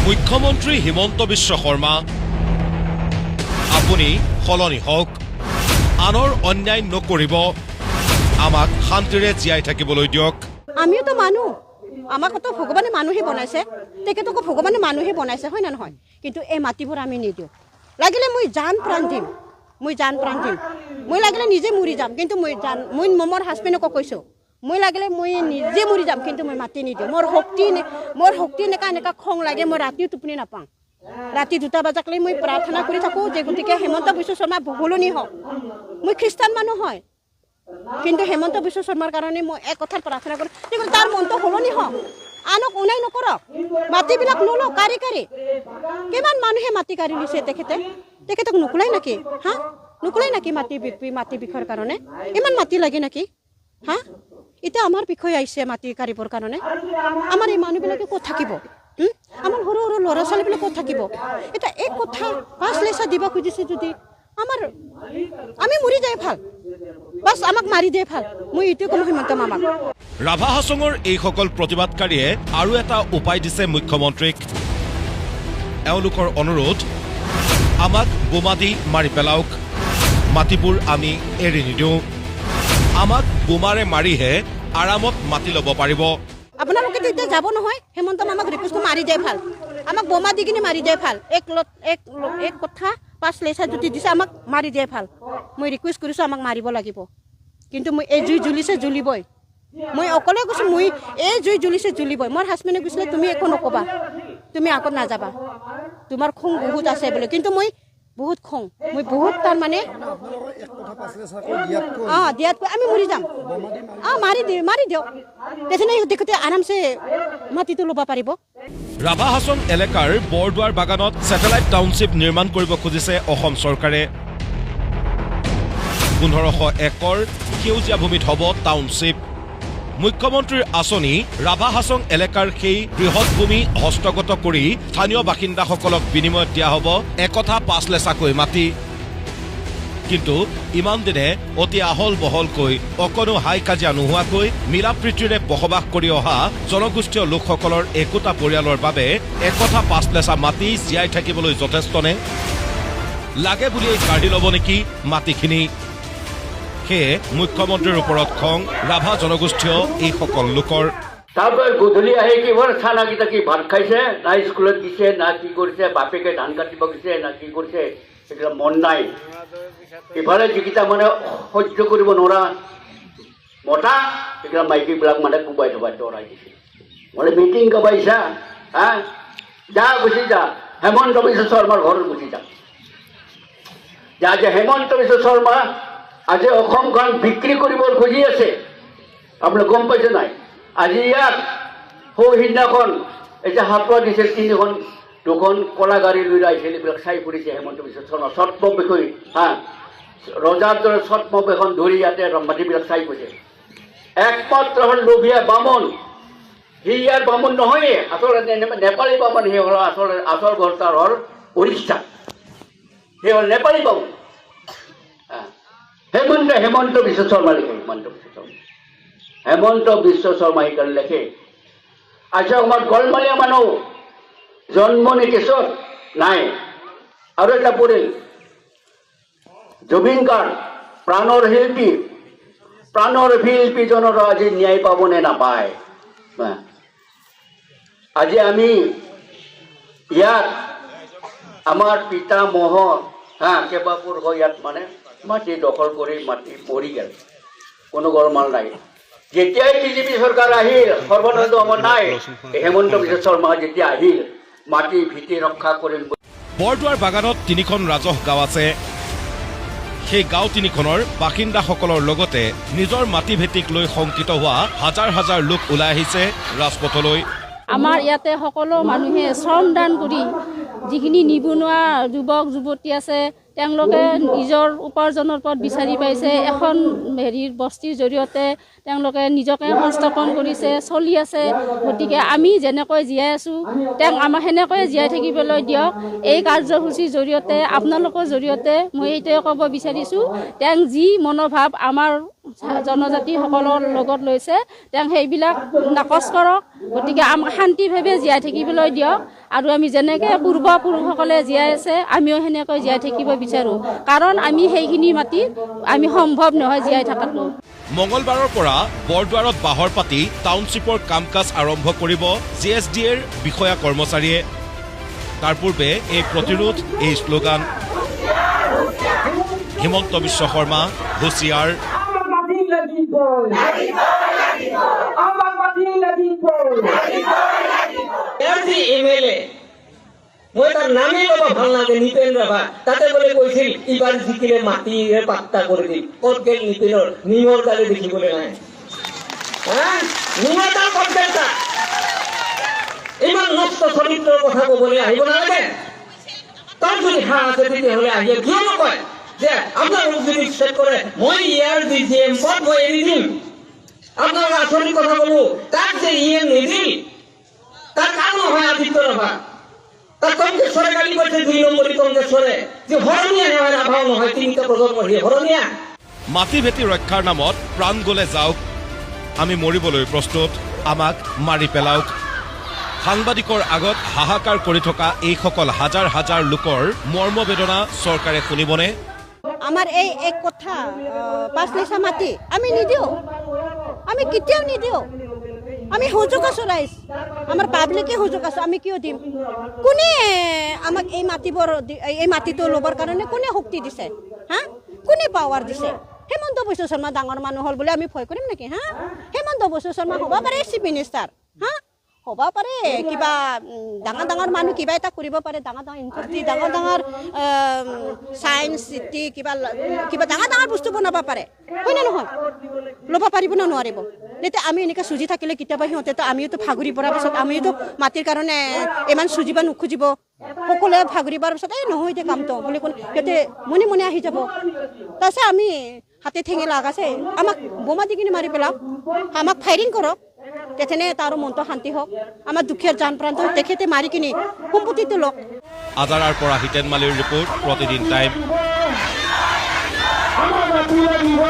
মুখ্যমন্ত্ৰী হিমন্ত বিশ্ব শৰ্মা, আপুনি সলনি হওক, আনৰ অন্যায় নকৰিব, আমাক শান্তিৰে জীয়াই থাকিবলৈ দিয়ক। আমিওতো মানুহ, আমাকতো ভগৱানে মানুহে বনাইছে, তেখেতকো ভগৱানে মানুহে বনাইছে, হয় নে নহয়? কিন্তু এই মাটিবোৰ আমি নিদিওঁ। লাগিলে মই জান প্ৰাণ দিম, মই জান প্ৰাণ দিম, মই লাগিলে নিজে মৰি যাম, কিন্তু মই জান মই মোৰ হাজবেণ্ডকো কৈছোঁ, মই লাগিলে মই নিজে মৰি যাম, কিন্তু মই মাটি নিদিওঁ। মোৰ শক্তি এনেকুৱা এনেকুৱা খং লাগে, মই ৰাতিও টোপনি নাপাওঁ। ৰাতি 2টা বজাক লৈ মই প্ৰাৰ্থনা কৰি থাকোঁ যে গতিকে হিমন্ত বিশ্ব শৰ্মা সলনি হওক। মই খ্ৰীষ্টান মানুহ হয়, কিন্তু হিমন্ত বিশ্ব শৰ্মাৰ কাৰণে মই এক কথাত প্ৰাৰ্থনা কৰোঁ যে তাৰ মনটো সলনি হওক, আনক অন্যায় নকৰক, মাটিবিলাক নলওক কাঢ়ি কাঢ়ি। কিমান মানুহে মাটি কাঢ়ি লৈছে, তেখেতক নোকোলাই নেকি? হা, নোকোলাই নেকি? মাটি মাটি বিষয়ৰ কাৰণে ইমান মাটি লাগে নেকি? হা, এতিয়া আমাৰ বিষয় আহিছে মাটি কাঢ়িবৰ কাৰণে। আমাৰ এই মানুহবিলাকে ক'ত থাকিব? আমাৰ সৰু সৰু ল'ৰা ছোৱালীবিলাক ক'ত থাকিব? এতিয়া এক কথা 5 লেচা দিব খুজিছে যদি আমাৰ আমি মৰি যায় ভাল, বাছ আমাক মাৰি দিয়ে ভাল। মই এইটোৱে ক'ম হিমন্ত মামাক। ৰাভা হাছঙৰ এইসকল প্ৰতিবাদকাৰীয়ে আৰু এটা উপায় দিছে মুখ্যমন্ত্ৰীক। এওঁলোকৰ অনুৰোধ, আমাক বোমা দি মাৰি পেলাওক, মাটিবোৰ আমি এৰি নিদিওঁ। আমাক বোমাৰে মাৰিহে আৰামত মাটি ল'ব পাৰিব। আপোনালোকেতো এতিয়া যাব নহয়, হেমন্ত মামাক ৰিকুৱেষ্ট, মাৰি দিয়ে ভাল, আমাক বোমা দি কিনে মাৰি দিয়ে ভাল। এক লত এক এক কথা 5 লেচা যদি দিছে, আমাক মাৰি দিয়ে ভাল। মই ৰিকুৱেষ্ট কৰিছোঁ, আমাক মাৰিব লাগিব, কিন্তু মই এই জুই জ্বলিছে জ্বলিবই। মই অকলে কৈছোঁ, মই এই জুই জ্বলিছে জ্বলিবই। মোৰ হাজবেণ্ডে কৈছিলে, তুমি একো নক'বা, তুমি আগত নাযাবা, তোমাৰ খং বহুত আছে বোলে। কিন্তু মই বহুত খং, মই বহুত তাৰমানে অঁ দিয়াতকৈ আমি মৰি যাম। অঁ, মাৰি দিয়ক, তেতিয়া তেখেতে আৰামছে মাটিটো ল'ব পাৰিব। ৰাভা হাছং এলেকাৰ বৰদুৱাৰ বাগানত ছেটেলাইট টাউনশ্বিপ নিৰ্মাণ কৰিব খুজিছে অসম চৰকাৰে। 1500 একৰ সেউজীয়া ভূমিত হ'ব টাউনশ্বিপ। মুখ্যমন্ত্ৰীৰ আঁচনি ৰাভা হাছং এলেকাৰ সেই বৃহৎ ভূমি হস্তগত কৰি স্থানীয় বাসিন্দাসকলক বিনিময়ত দিয়া হ'ব একঠা 5 লেচাকৈ মাটি। কিন্তু ইমান দিনে অতি আহল বহলকৈ, অকণো হাই কাজিয়া নোহোৱাকৈ মিলা প্ৰীতিৰে বসবাস কৰি অহা জনগোষ্ঠীয় লোকসকলৰ একোটা পৰিয়ালৰ বাবে একঠা 5 লেচা মাটি জীয়াই থাকিবলৈ যথেষ্টনে? লাগে বুলিয়েই কাঢ়ি ল'ব নেকি মাটিখিনি? সেয়ে মুখ্যমন্ত্ৰীৰ ওপৰত খং ৰাভা জনগোষ্ঠীয় এইসকল লোকৰ। তাৰপৰা গধূলি আহি কি হ'ল, চানাকেইটা কি ভাত খাইছে না স্কুলত দিছে না কি কৰিছে, বাপেকে ধান কাটিব গৈছে না কি কৰিছে, সেইবিলাক মন নাই। ইফালে যিকেইটা মানে সহ্য কৰিব নোৱাৰা মতা, সেইবিলাক মাইকীবিলাক মানে কোবাই থবাই দৰাই দিছে। মানে মিটিং গাবাইছা, হা, যা গুচি যা, হেমন্ত বিশ্ব শৰ্মাৰ ঘৰত গুচি যা। যা যে হেমন্ত বিশ্ব শৰ্মা আজি অসমখন বিক্ৰী কৰিব খুজি আছে, আপুনি গম পাইছে নাই? আজি ইয়াত সৌ সিদিনাখন এতিয়া সাঁতোৰা দিছিল, তিনিখন দুখন কলা গাড়ী লৈ আহিছিল, এইবিলাক চাই ফুৰিছে হেমন্ত বিশ্ব শৰ্মা ছদ্ম বিষয়, হা, ৰজাৰ দৰে ছদ্ম বেশখন ধৰি ইয়াতে মাটিবিলাক চাই গৈছে। একমাত্ৰ হ'ল লোভীয়া বামুণ, সি ইয়াৰ বামুণ নহয়ে, আচলতে নেপালী বামুণ সি হ'ল। আচল আচল ঘৰ তাৰ হ'ল উৰিষ্যা, সি হ'ল নেপালী বামুণ। হেমন্ত হেমন্ত বিশ্ব শৰ্মা লিখে, হেমন্ত বিশ্ব শৰ্মা, হেমন্ত বিশ্ব শৰ্মা সেইকাৰণে লেখে। আচ্ছা, আমাৰ গলমালীয়া মানুহ জন্ম নেকি চত নাই। আৰু এটা পৰিল জুবিন গাৰ্গ, প্ৰাণৰ শিল্পী, প্ৰাণৰ শিল্পীজনৰ আজি ন্যায় পাবনে নাপায়? আজি আমি ইয়াত আমাৰ পিতামহ, হা, কেইবা পুৰুষ ইয়াত মানে মাটি দখল কৰি মাটি মৰি গ'ল, কোনো গলমাল নাই। যেতিয়াই বিজেপি চৰকাৰ আহিল, সৰ্বানন্দ আমাৰ নাই, হেমন্ত বিশ্ব শৰ্মা যেতিয়া আহিল, মাটি ভেটি ৰক্ষা কৰিম। বৰদুৱাৰ বাগানত তিনিখন ৰাজহ গাঁও আছে। সেই গাঁও তিনিখনৰ বাসিন্দাসকলৰ লগতে নিজৰ মাটি ভেটিক লৈ শংকিত হোৱা হাজাৰ হাজাৰ লোক ওলাই আহিছে ৰাজপথলৈ। আমাৰ ইয়াতে সকলো মানুহে শ্ৰমদান কৰি, যিখিনি নিবনুৱা যুৱক যুৱতী আছে, তেওঁলোকে নিজৰ উপাৰ্জনৰ পথ বিচাৰি পাইছে। এখন হেৰিৰ বস্তিৰ জৰিয়তে তেওঁলোকে নিজকে সংস্থাপন কৰিছে, চলি আছে। গতিকে আমি যেনেকৈ জীয়াই আছোঁ, তেওঁক আমাক সেনেকৈয়ে জীয়াই থাকিবলৈ দিয়ক। এই কাৰ্যসূচীৰ জৰিয়তে, আপোনালোকৰ জৰিয়তে মই এইটোৱে ক'ব বিচাৰিছোঁ, তেওঁক যি মনোভাৱ আমাৰ জনজাতিসকলৰ লগত লৈছে, তেওঁ সেইবিলাক নাকচ কৰক। গতিকে আমাক শান্তিভাৱে জীয়াই থাকিবলৈ দিয়ক আৰু আমি যেনেকৈ পূৰ্বপুৰুষসকলে জীয়াই আছে, আমিও সেনেকৈ জীয়াই থাকিব বিচাৰোঁ। কাৰণ আমি সেইখিনি মাটিত আমি সম্ভৱ নহয় জীয়াই থকাটো। মঙলবাৰৰ পৰা বৰদুৱাৰত বাহৰ পাতি টাউনশ্বিপৰ কাম কাজ আৰম্ভ কৰিব জিএছডিএৰ বিষয়া কৰ্মচাৰীয়ে। তাৰ পূৰ্বে এই প্ৰতিৰোধ, এই শ্লোগান। হিমন্ত বিশ্ব শৰ্মা হুঁচিয়াৰ। আমাক মাটি লাগিবই, আমাক মাটি লাগিবই। ইয়াৰ যি এমএলএ, মই তাৰ নামেই ল'ব ভাল নালাগে, নিপেন ৰাভা, তাতে বোলে কৈছিল ইবাৰ জিকিলে মাটিৰে পাত্তা কৰি দিম। ক'ত গেল নিপেনৰ? নিমৰ ডালে দেখিবলৈ নাই। হা, নিমৰ ডাল ক'ত গেল তাত? ইমান নষ্ট চৰিত্ৰৰ কথা ক'বলৈ আহিব নালাগে। তাৰ যদি সাহ আছে, তেতিয়াহ'লে আহিয়ে কিয় নকয় যে আপোনালোক যদি উচ্ছেদ কৰে, মই ইয়াৰ যি জি এম পদ মই এৰি দিম? আপোনালোক আচৰিত কথা ক'লো, তাক যে ই এম নিদিল, তাৰ কাৰণ নহয় আদিত্য ৰাভা। তাক টংকেশ্বৰে গালি কৈছে, দুই নম্বৰী টংকেশ্বৰে, যে হৰণীয়া নহয়, ৰাভাও নহয়, তিনিটা প্ৰজন্ম সি হৰণীয়া। মাটি ভেটি ৰক্ষাৰ নামত প্ৰাণ গ'লে যাওক, আমি মৰিবলৈ প্ৰস্তুত, আমাক মাৰি পেলাওক। সাংবাদিকৰ আগত হাহাকাৰ কৰি থকা এইসকল হাজাৰ হাজাৰ লোকৰ মৰ্মবেদনা চৰকাৰে শুনিবনে? আমাৰ এই এক কথা, 5 লিচা মাটি আমি নিদিওঁ, আমি কেতিয়াও নিদিওঁ। আমি সুযোগ আছোঁ ৰাইজ, আমাৰ পাব্লিকে সুযোগ আছোঁ, আমি কিয় দিম? কোনে আমাক এই মাটিবোৰ এই মাটিটো ল'বৰ কাৰণে কোনে শক্তি দিছে? হা, কোনে পাৱাৰ দিছে? হেমন্ত বিশ্ব শৰ্মা ডাঙৰ মানুহ হ'ল বুলি আমি ভয় কৰিম নেকি? হা, হেমন্ত বিশ্ব শৰ্মা হ'ব পাৰে চিফ মিনিষ্টাৰ, হা, হ'ব পাৰে কিবা ডাঙৰ ডাঙৰ মানুহ, কিবা এটা কৰিব পাৰে, ডাঙৰ ডাঙৰ ইণ্ডাষ্ট্ৰি, ডাঙৰ ডাঙৰ চায়েন্স চিটি, কিবা কিবা ডাঙৰ ডাঙৰ বস্তু বনাব পাৰে, হয় নে নহয়? ল'ব পাৰিব নে নোৱাৰিব? তেতিয়া আমি এনেকৈ চুজি থাকিলে কেতিয়াবা সিহঁতেতো আমিওতো ভাগৰি পৰাৰ পাছত আমিওতো মাটিৰ কাৰণে ইমান চুজিব নোখোজিব। সকলোৱে ভাগৰি পোৱাৰ পিছত এই নহয় দে কামটো বুলি কোনে সিহঁতে মনে মনে আহি যাব। তাৰপিছত আমি হাতে ঠেঙে লাগাছে, আমাক বোমা দি কিনে মাৰি পেলাওক, আমাক ফায়াৰিং কৰক, তেখেতে তাৰো মনটো শান্তি হওক। আমাৰ দুখীয়াৰ জান প্ৰাণটো তেখেতে মাৰি কিনি সম্পত্তিটো লওক। আজাৰাৰ পৰা হিতেন মালিৰ ৰিপৰ্ট, প্ৰতিদিন টাইম। আমাক মাটি লাগিব।